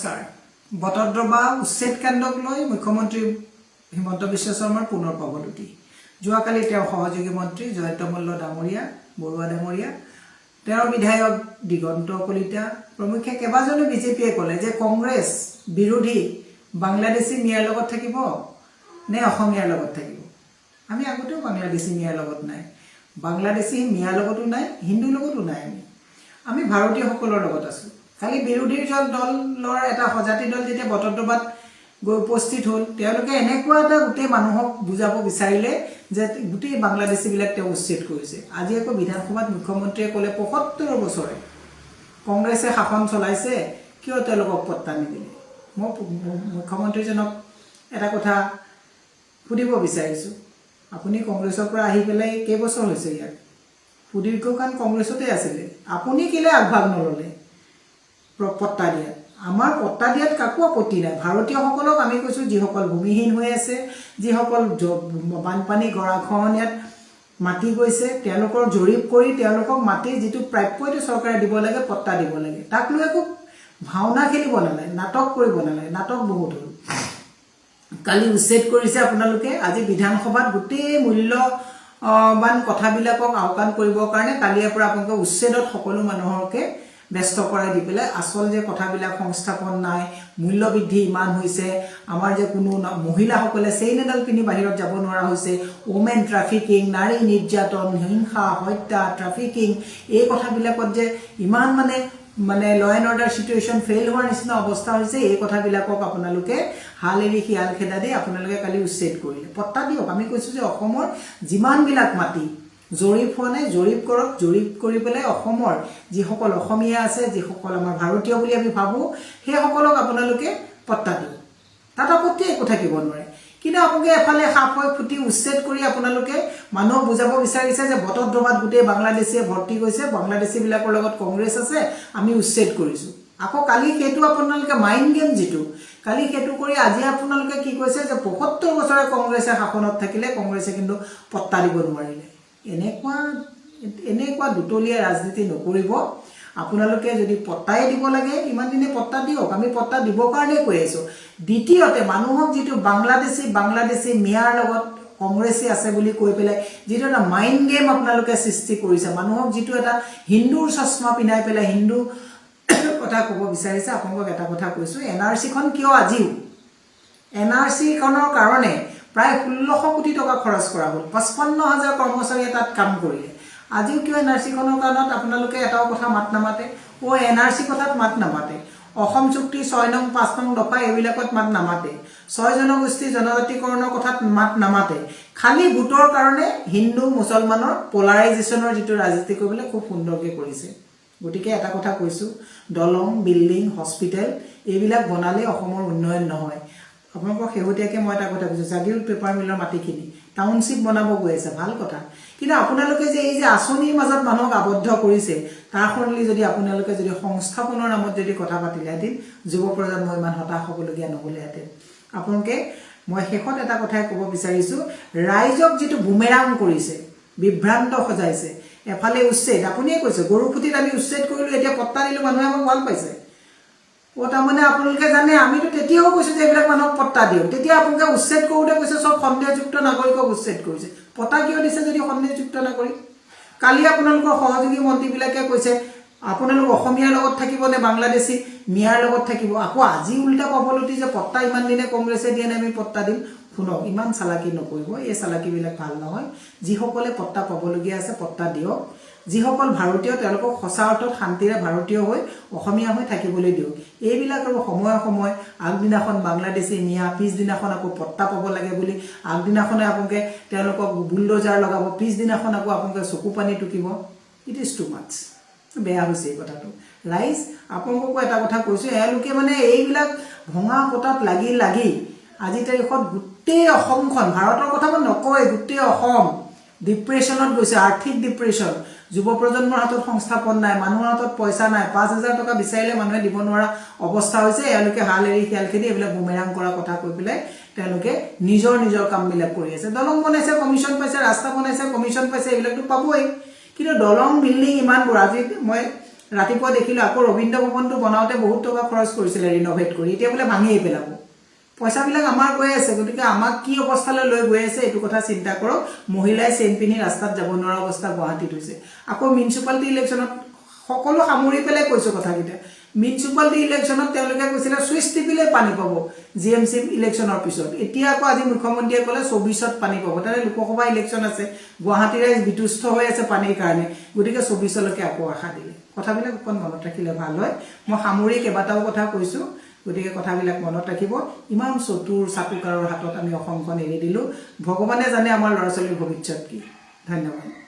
নমস্কাৰ। বটদ্ৰৱা উচ্ছেদ কাণ্ডক লৈ মুখ্যমন্ত্ৰী হিমন্ত বিশ্ব শৰ্মাৰ পুনৰ পাবলতি। যোৱাকালি তেওঁৰ সহযোগী মন্ত্ৰী জয়ন্ত মল্ল ডাঙৰীয়া, বৰুৱা ডাঙৰীয়া, তেওঁৰ বিধায়ক দিগন্ত কলিতা প্ৰমুখ্যে কেইবাজনো বিজেপিয়ে ক'লে যে কংগ্ৰেছ বিৰোধী বাংলাদেশী মিয়াৰ লগত থাকিব নে অসমীয়াৰ লগত থাকিব? আমি আগতেও বাংলাদেশী মিয়াৰ লগত নাই, বাংলাদেশী মিয়াৰ লগতো নাই, হিন্দুৰ লগতো নাই। আমি আমি ভাৰতীয়সকলৰ লগত আছোঁ। কালি বিৰোধীৰ দলৰ এটা সজাতি দল যেতিয়া বটদ্ৰৱাত গৈ উপস্থিত হ'ল, তেওঁলোকে এনেকুৱা এটা গোটেই মানুহক বুজাব বিচাৰিলে যে গোটেই বাংলাদেশীবিলাক তেওঁ উচ্ছেদ কৰিছে। আজি আকৌ বিধানসভাত মুখ্যমন্ত্ৰীয়ে ক'লে, 75 বছৰে কংগ্ৰেছে শাসন চলাইছে, কিয় তেওঁলোকক পট্টা নিদিলে? মই মুখ্যমন্ত্ৰীজনক এটা কথা সুধিব বিচাৰিছোঁ। আপুনি কংগ্ৰেছৰ পৰা আহি পেলাই কেইবছৰ হৈছে? ইয়াত সুদীৰ্ঘকাল কংগ্ৰেছতে আছিলে। আপুনি কেলৈ আগভাগ নল'লে পট্টা দিয়াত? আমাৰ পট্টা দিয়াত কাকো আপত্তি নাই। ভাৰতীয়সকলক আমি কৈছোঁ, যিসকল ভূমিহীন হৈ আছে, যিসকল বানপানী গৰাখহনীয়াত মাটি গৈছে, তেওঁলোকৰ জৰীপ কৰি তেওঁলোকক মাটিৰ যিটো প্ৰাপ্য এইটো চৰকাৰে দিব লাগে, পট্টা দিব লাগে। তাক লৈ একো ভাওনা খেলিব নালাগে, নাটক কৰিব নালাগে। নাটক বহুত হ'ল। কালি উচ্ছেদ কৰিছে আপোনালোকে। আজি বিধানসভাত গোটেই মূল্যবান কথাবিলাকক আওকাণ কৰিবৰ কাৰণে কালিৰে পৰা আপোনালোকে উচ্ছেদত সকলো মানুহকে ব্যস্ত কৰাই দি পেলাই আচল যে কথাবিলাক, সংস্থাপন নাই, মূল্যবৃদ্ধি ইমান হৈছে, আমাৰ যে কোনো মহিলাসকলে চেইন এডাল পিন্ধি বাহিৰত যাব নোৱাৰা হৈছে, ওমেন ট্ৰাফিকিং, নাৰী নিৰ্যাতন, হিংসা, হত্যা, ট্ৰাফিকিং, এই কথাবিলাকত যে ইমান মানে মানে law and order situation fail হোৱাৰ নিচিনা অৱস্থা হৈছে, এই কথাবিলাকক আপোনালোকে হাল এৰি শিয়াল খেদা দি আপোনালোকে কালি উচ্ছেদ কৰিলে। পট্টা দিয়ক। আমি কৈছোঁ যে অসমৰ যিমানবিলাক মাটি জৰীপ হোৱা নাই, জৰীপ কৰক। জৰীপ কৰি পেলাই অসমৰ যিসকল অসমীয়া আছে, যিসকল আমাৰ ভাৰতীয় বুলি আমি ভাবোঁ, সেইসকলক আপোনালোকে পট্টা দিয়ক। তাত আপত্তি একো থাকিব নোৱাৰে। কিন্তু আপোনালোকে এফালে সাপ হৈ ফুটি উচ্ছেদ কৰি আপোনালোকে মানুহক বুজাব বিচাৰিছে যে বটদ্ৰৱাত গোটেই বাংলাদেশীয়ে ভৰ্তি গৈছে, বাংলাদেশীবিলাকৰ লগত কংগ্ৰেছ আছে, আমি উচ্ছেদ কৰিছোঁ। আকৌ কালি সেইটো আপোনালোকে মাইণ্ড গেম যিটো কালি সেইটো কৰি আজি আপোনালোকে কি কৈছে যে 75 বছৰে কংগ্ৰেছে শাসনত থাকিলে, কংগ্ৰেছে কিন্তু পট্টা দিব নোৱাৰিলে। এনেকুৱা এনেকুৱা দুতলীয়া ৰাজনীতি নকৰিব। আপোনালোকে যদি পট্টাই দিব লাগে, ইমান দিনে পট্টা দিয়ক। আমি পট্টা দিবৰ কাৰণেই কৈ আছোঁ। দ্বিতীয়তে, মানুহক যিটো বাংলাদেশী বাংলাদেশী মিয়াৰ লগত কংগ্ৰেছী আছে বুলি কৈ পেলাই যিটো এটা মাইণ্ড গেম আপোনালোকে সৃষ্টি কৰিছে, মানুহক যিটো এটা হিন্দুৰ চশমা পিন্ধাই পেলাই হিন্দু কথা ক'ব বিচাৰিছে, আপোনালোকক এটা কথা কৈছোঁ। এন আৰ চিখন কিয় আজিও, এন আৰ চিখনৰ কাৰণে প্ৰায় 1600 কোটি টকা খৰচ কৰা হ'ল, 55 হাজাৰ কৰ্মচাৰীয়ে তাত কাম কৰিলে, আজিও কিয় এন আৰ চিখনৰ কাৰণত আপোনালোকে এটাও কথা মাত নামাতে? অ' এন আৰ চি কথাত মাত নামাতে, অসম চুক্তি 6 নং 5 নং দফা এইবিলাকত মাত নামাতে, ছয় জনগোষ্ঠী জনজাতিকৰণৰ কথাত মাত নামাতে। খালী ভোটৰ কাৰণে হিন্দু মুছলমানৰ পলাৰাইজেশ্যনৰ যিটো ৰাজনীতি কৰিবলৈ খুব সুন্দৰকৈ কৰিছে। গতিকে এটা কথা কৈছোঁ, দলং, বিল্ডিং, হস্পিটেল এইবিলাক বনালে অসমৰ উন্নয়ন নহয়। আপোনালোকৰ শেহতীয়াকৈ মই এটা কথা কৈছোঁ, জাগিৰোড পেপাৰ মিলৰ মাটিখিনি টাউনশ্বিপ বনাব গৈ আছে, ভাল কথা। কিন্তু আপোনালোকে যে এই যে আঁচনিৰ মাজত মানুহক আবদ্ধ কৰিছে, তাৰ সলনি যদি আপোনালোকে যদি সংস্থাপনৰ নামত যদি কথা পাতিলেহেঁতেন, যুৱ প্ৰজন্ম ইমান হতাশ হ'বলগীয়া নহ'লেহেঁতেন। আপোনালোকে, মই শেষত এটা কথাই ক'ব বিচাৰিছোঁ, ৰাইজক যিটো বুমেৰাং কৰিছে, বিভ্ৰান্ত সজাইছে, এফালে উচ্ছেদ, আপুনিয়ে কৈছে গৰুখুটিত আমি উচ্ছেদ কৰিলোঁ, এতিয়া পট্টা দিলোঁ, মানুহে আমাক ভাল পাইছে। অ' তাৰমানে আপোনালোকে জানে, আমিতো তেতিয়াও কৈছোঁ যে এইবিলাক মানুহক পট্টা দিয়ক। তেতিয়া আপোনালোকে উচ্ছেদ কৰোঁতে কৈছে চব সন্দেহযুক্ত নাগৰিকক উচ্ছেদ কৰিছে। পট্টা কিয় দিছে যদি সন্দেহযুক্ত নাগৰিক? কালি আপোনালোকৰ সহযোগী মন্ত্ৰীবিলাকে কৈছে আপোনালোক অসমীয়াৰ লগত থাকিব নে বাংলাদেশী মিয়াৰ লগত থাকিব? আকৌ আজি উল্টা পাবলতি যে পট্টা ইমান দিনে কংগ্ৰেছে দিয়া নাই, আমি পট্টা দিম। শুনক, ইমান চালাকি নকৰিব। এই চালাকিবিলাক ভাল নহয়। যিসকলে পট্টা পাবলগীয়া আছে, পট্টা দিয়ক। যিসকল ভাৰতীয়, তেওঁলোকক সঁচা অৰ্থত শান্তিৰে ভাৰতীয় হৈ, অসমীয়া হৈ থাকিবলৈ দিয়ক। এইবিলাক আৰু সময়ে সময়ে আগদিনাখন বাংলাদেশী মিয়া, পিছদিনাখন আকৌ পট্টা পাব লাগে বুলি আগদিনাখনে আপোনালোকে তেওঁলোকক বুলডজাৰ লগাব, পিছদিনাখন আকৌ আপোনালোকে চকু পানী টুকিব। It is too much. বেয়া হৈছে এই কথাটো। ৰাইজ, আপোনালোককো এটা কথা কৈছোঁ, এওঁলোকে মানে এইবিলাক ভঙা পতাত লাগি লাগি আজি তাৰিখত গোটেই অসমখন, ভাৰতৰ কথা মই নকওঁৱেই, গোটেই অসম ডিপ্ৰেশ্যনত গৈছে, আৰ্থিক ডিপ্ৰেশ্যন। যুৱ প্ৰজন্মৰ হাতত সংস্থাপন নাই, মানুহৰ হাতত পইচা নাই, 5000 টকা বিচাৰিলে মানুহে দিব নোৱাৰা অৱস্থা হৈছে। এওঁলোকে হাল এৰি শিয়াল খেদি এইবিলাক বুমেৰাং কৰা কথা কৈ পেলাই তেওঁলোকে নিজৰ নিজৰ কামবিলাক কৰি আছে। দলং বনাইছে, কমিশ্যন পাইছে, ৰাস্তা বনাইছে, কমিশ্যন পাইছে, এইবিলাকতো পাবই। কিন্তু দলং, বিল্ডিং ইমানবোৰ, আজি মই ৰাতিপুৱা দেখিলোঁ আকৌ ৰবীন্দ্ৰ ভৱনটো বনাওঁতে বহুত টকা খৰচ কৰিছিলে ৰিন'ভেট কৰি, এতিয়া বোলে ভাঙিয়েই পেলাব। পইচাবিলাক আমাৰ গৈ আছে, গতিকে আমাক কি অৱস্থালৈ লৈ গৈ আছে এইটো কথা চিন্তা কৰক। মহিলাই চেইন পিন্ধি ৰাস্তাত যাব নোৱাৰা অৱস্থা গুৱাহাটীত হৈছে। আকৌ মিউনিচিপালিটি ইলেকশ্যনত সকলো সামৰি পেলাই কৈছোঁ কথাকেইটা। মিউনিচিপালিটি ইলেকশ্যনত তেওঁলোকে কৈছিলে ছুইচ টিপিলে পানী পাব জিএমচি ইলেকশ্যনৰ পিছত। এতিয়া আকৌ আজি মুখ্যমন্ত্ৰীয়ে ক'লে 24ত পানী পাব। তাতে লোকসভা ইলেকশ্যন আছে, গুৱাহাটী ৰাইজ বিতুষ্ট হৈ আছে পানীৰ কাৰণে, গতিকে 24লৈকে আকৌ আশা দিলে। কথাবিলাক অকণ মনত ৰাখিলে ভাল হয়। মই সামৰি কেইবাটাও কথা কৈছোঁ, গতিকে কথাবিলাক মনত ৰাখিব। ইমান চতুৰ চাটুকাৰৰ হাতত আমি অসমখন এৰি দিলোঁ। ভগৱানে জানে আমাৰ ল'ৰা ছোৱালীৰ ভৱিষ্যত কি। ধন্যবাদ।